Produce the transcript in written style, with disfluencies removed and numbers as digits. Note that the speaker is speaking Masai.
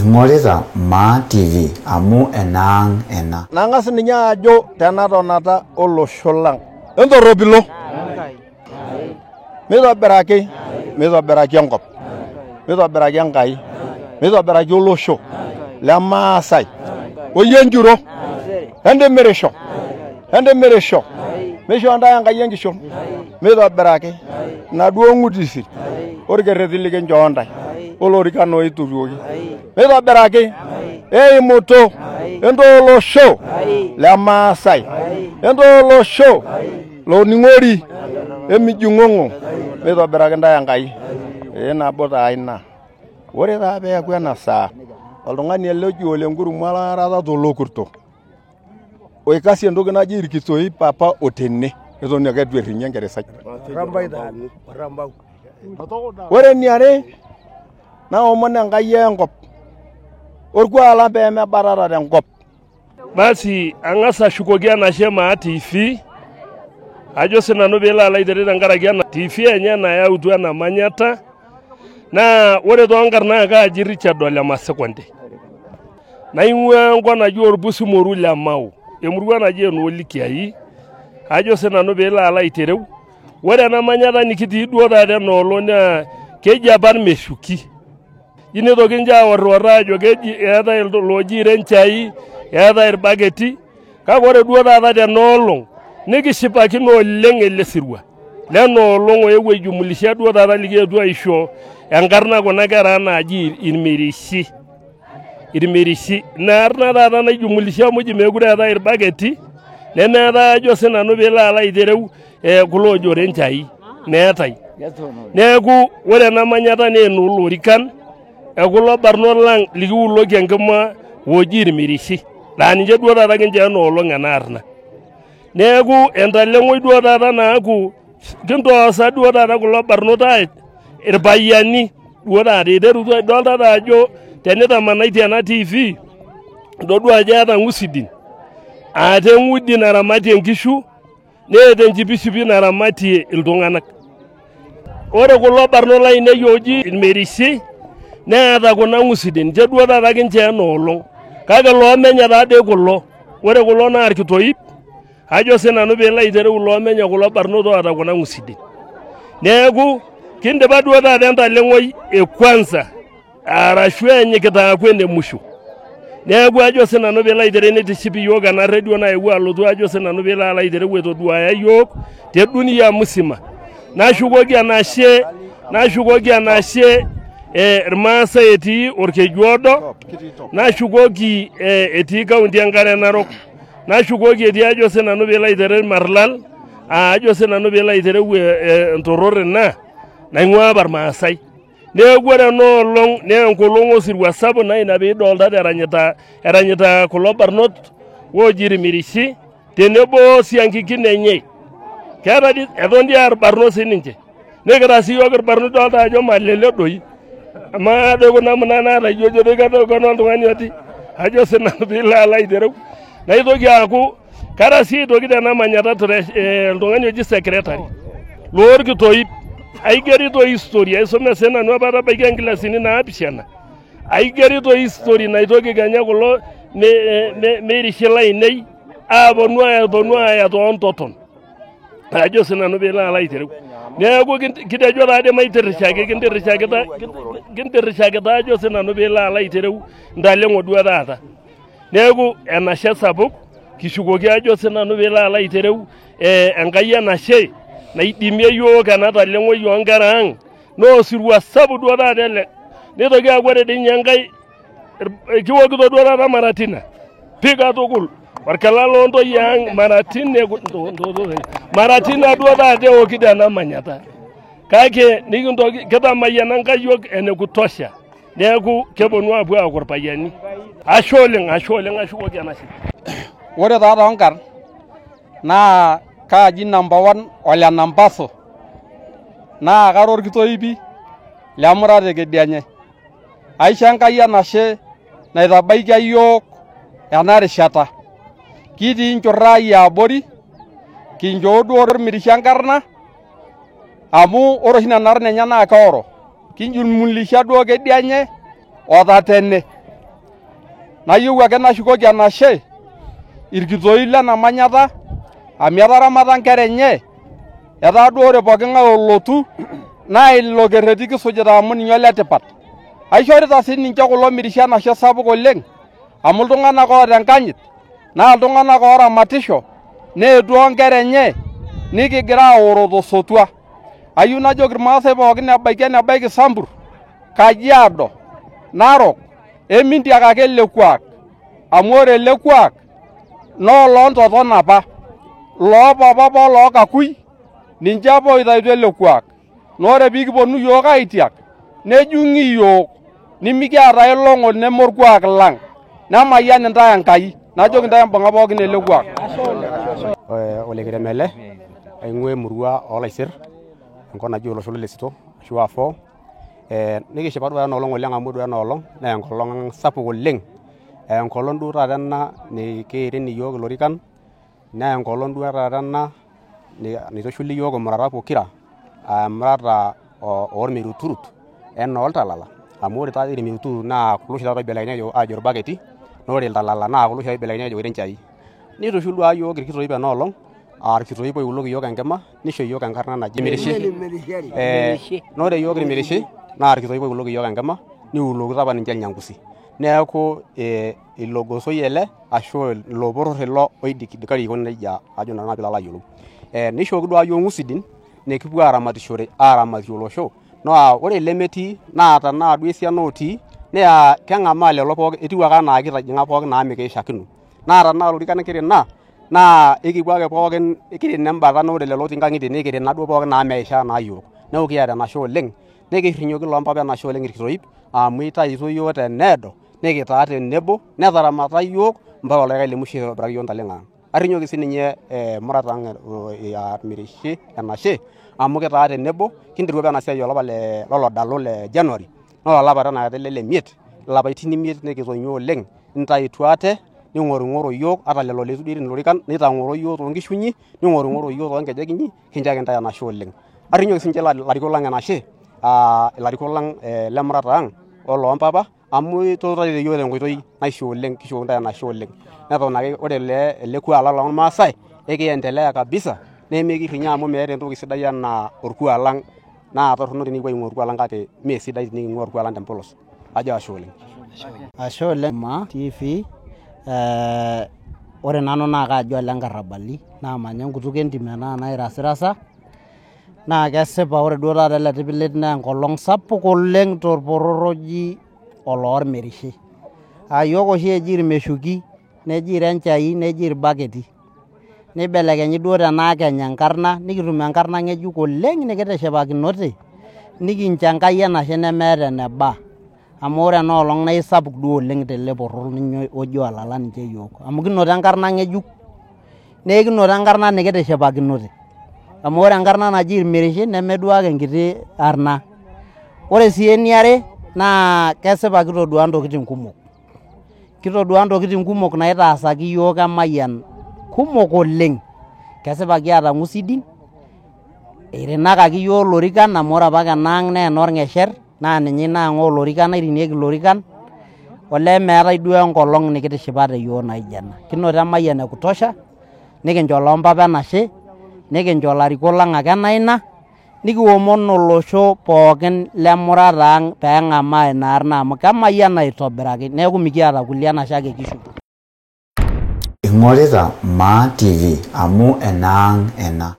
Ing'orita Maa TV amu enaang' ena. Nang'as ninye ajo tenatonata olosho lang. Entoropilo. Mitobiraki, mitobiraki enkop. Mitobiraki Enkai. Mitobiraki olosho le Maasai. Oyie enjuro. Entimirisho. Entimirisho. Mishoo ntae Enkai enkishon. Mitobiraki inaduo ng'utisi orkerreti likinchoo ntae olorikan oituruoki. Mitobiraki eimutu entoo olosho le Maasai. Entoo olosho loning'ori emijing'ong'o. Mitobiraki ntae Enkai. Ee nabo taa ina. Ore taa peeku ena saa oltung'ani ele oji Ole Nkurumwa olaarata tolokurto oikasie entoki naji irkitoi papa otene eton ake eitu errinyi enkeresai. Ore eniare naomon Enkai enkop orkuak lang pee mebatata tenkop. Basi ang'as ashukoki enashe Maa TV, ajo sinanu piilo alo aitereu tenkaraki ena TV enye nayautua ena manyata naa ore toonkarn naa kaaji Richard Ole Masikonde. Naing'uaa enkop naji Orpusimoru le Mau, emurua naji Enoolikiai, ajo sinanu piilo alo aitereu. Ore ena manyata nikitii duo taata ena olong naa keji apa Irmeshuki. Ji nitoki ninche aorrior aajo keji eetae looji irenchai, eetae irbaketi, kake ore duo taata tena olong nikishipakino oleng ele sirua lena olong oewuo aijumulisha duo taata likietuo aisho enkarna kuna kera naaji Irmirishi. Irmirishi. Ina arna taata naijumulisha amu ji meekure eetae irbaketi nemeetae ajo sinanu piilo alo aitereu kulo oojo renchai meetae. Neeku ore ena manyata naa enoolorikan ekulo barnot lang likiuloki enkima ooji Irmirishi laa ninche duo taata kinchoo ena olong ena arna. Neeku entaleng'oi duo taata naaku kintoosa duo taata kulo barnot irpayiani duo taata iterutua idolta taa ajo tenitamanaitie ena TV itodua ajo eeta ng'usidin aata eng'udi naramatie inkishu neeta enchipishipi naramatie iltung'anak. Ore kulo barnot lainei ooji Irmerishi neeta kuna ng'usidin ninche duo taata kinchoo ena olong kake loomenya taadoi kulo. Ore kulo naa irkitoip ajo sinanu piilo aitereu loomenya kulo barnot oota kuna ng'usidin. Neeku kindipa duo taata entaleng'oi e kwanza arashu enyikita aaku ene musho. Neeku ajo sinanu piilo aitereu nitiship iyiook ena redio naewuo alotu ajo sinanu piilo alo aitereu aitoduaya iyiook te dunia musima. Nashukoki enashe, nashukoki enashe Irmaasai etii Orkeju Odo, nashukoki etii kaunti Enkare Narok, nashukoki etii ajo sinanu piilo aitereu Irmarlal, ajo sinanu piilo aitereu entoror ina naing'ua apa Irmaasai. Neeku ore ena olong naa enkolong osirua sapuk naa ina piidoltata eranyita kulo barnot ooji Irmirishi tenebo osiankikin enye. Keeta dii eton dii aa irbarnot sininche. Nikira sii iyiook irbarnot idolta ajo malele doi. Amaa doi kuna muna naata ijo doi kena oltung'ani oti. Ajo sinanu piilo alo aitereu. Naitoki aaku kara sii aitoki tena manyata oltung'ani oji secretary loorkitoip. Aigerito history, aisoma sinanu apa atabaiki inkilasini 7. Aigerito history naitoki kenya kulo meirishi lainei aaponu aaya toontoton. Ajo sinanu piilo alo aitereu. Neeku kitejo taadoi maitirrishaki kintirrishakita ajo sinanu piilo alo aitereu ntaleng'o duo taata. Neeku enashe sapuk kishukoki ajo sinanu piilo alo aitereu Enkai enashe naidimie iyiook ena taleng'oi oonkera ang' naa osirua sapuk duo taata ele. Nitoki aaku ore dii ninye Enkai kiwokito duo taata maratina pii katukul orkila loontoyie ang' maratina maratina duo taata eokito ena manyata. Kake nikintoki kitamayiana nkayiok ene kutosha neeku keponu aapuo aaku irpayiani. Ashe oleng, ashe oleng ashukoki enashe. Ore taa toonkarn naa kaaji number one ole Nambaso naa kara orkitoipi le Murat e Kedianye. Aisho Enkai enashe naitabaikia iyiook ena rishata. Kitii nchurrai abori kinchoo duo ormirishi enkarna amu ore oshi nena arn enye naa keoro. Kinjumulisha duo Kedianye o Tatene. Nayieu ake nashukoki enashe irkitoi lena manyata amu etaramata nkera enye, etaa duo ore pooking'ae olotu naa ilo kerreti kisujita amu ninye oletipat. Aishorita sii ninche kulo mirishi enashe sapuk oleng amu iltung'anak oota enkanyit naa iltung'anak oramatisho neetuo nkera enye nikigira aoro tosotua. Ayieu najoki irmaasai pookin ebaiki enebaiki Sambur, Kajiado, Narok, emintiak ake ele kuak amu ore ele kuak naa oloontoton apa, loopapa apa olookakui ninche apa oitaituo ele kuak. Naa ore piikiponu yiok aitiak nejung'i yiok nimikiata ilong'o neme orkuak lang'. Nemayian intae Enkai, najoki intae embung'a pookin ele kuak. Olekirem ele aing'ua emurua oolaisir enkop naji olosho lolesito ashu aa 4. Nikishipa duo ena olong oleng amu duo ena olong naa enkolong sapuk oleng. Enkolong duo taata ena nikiirin iyiok ilorikan naa enkolong duo taata ena naitushuli iyiok imurata pokira aa emurata ormiruturut enaa oltalala amu ore taata irmiruturut naa kulo oshi taata oibelekenyaki aajo irbaketi naa ore iltalala naa kulo oshi oibelekenyaki aajo irenchai. Nitushul duo yiok irkitoip ena olong aa irkitoip oiuloki yiok enkima nisho yiok enkarna naji Mirishi. Naa ore yiok irmirishi naa irkitoip oiuloki yiok enkima niulokito apa ninche ilnyangusi. Neeku ilo gosoi ele ashu ilo poror ilo oidikidikari aiko nejia ajo nanu piilo ayiolou. Nishooki duo yiok ng'usidin nikipuo aramatishore aramatie olosho naa ore lemetii naa tenaa duo esiana otii naa keng'amaa lelo pookin etiu ake enaa kitijing'a pookin amu mikiishakino. Naa tenaa ilorikan kirina naa ekipuo ake pookin kirina embata naa ore lelo otii nkang'itie nikirina duo pookin amu meishaa naa yiok. Neeku kiata enashe oleng nikirrinyoki loompapa enashe oleng irkitoip amu itaituo yiok teneedo nikitaa tenebo netaramata yiok mpaka oldakikai le musho itobiraki yiok ntaleng'o ang'. Arrinyoki sininye murata ang' Mirishi enashe amu kitaa tenebo kinterua apa ena siai olapa lolodalo le January naa olapa tenakata ele lemiet ilapaitin imiet nikitonyua oleng intaituo ate ning'orung'oro yiok ata lelo leitu duo irin ilorikan nitang'oro yiok toonkishu inyi ning'orung'oro yiok toonkejek inyi kincho ake intae enashe oleng. Arrinyoki sininche ilarikok lang enashe ilarikok lang lemurata ang' oloompapa amu ituutaitie yiok tenkoitoi naishaa oleng kishukoki intae enashe oleng. Neton ake ore ele kuak lang lormaasai ekiendelea kabisa nemekirrinyo amu meeta entoki sidai enaa orkuak lang naa torrono tenikipuo aing'ua orkuak lang kake mee sidai teniking'ua orkuak lang tempolos. Ajo ashe oleng. Ashe oleng Maa TV. Ore nanu naa kaaji ole Nkarrabali naamanya enkutuk entim ena nairasirasa naa kesipa ore duo taata ele tipilit naa enkolong sapuk oleng torporor oji oloormirishi. Aa yiok oshi eji irmeshuki neji irenchai neji irbaketi. Nibelekenyi duo tenaa kenya enkarna nikitum enkarna ng'ejuk oleng nikitishipakinote nikincho Enkai enashe nemeeta eneba. Amu ore ena olong naa isapuk duo oleng tele poror ninye oji olala ninche yiok. Amu kinoto enkarna ng'ejuk naa ekinoto enkarna nikitishipakinote. Amu ore enkarna naji irmirishi neme duo ake enkiti arna. Ore sii eniare naa kesipa kitodua ntokitin kumok. Kitodua ntokitin kumok naitaasaki yiok emayian kumok oleng. Kesipa kiata ng'usidin, irinakaki yiok ilorikan amu ore apake enaang' naa enorng'esher naa ninye ina ang' oolorikan nairinieki ilorikan. Olee meetae duo enkolong' nikitishipate yiok naijo ena. Kinoto emayian e kutosha, nikincho loompapa enashe, nikincho ilarikok lang' ake enaina, nikiomon olosho pookin lemurata ang' peeng'amaa ina arna amu kemayiana aitobiraki neeku mikiata kulie enashe ake kishuku. Ing'orita Maa TV amu enaang' ena.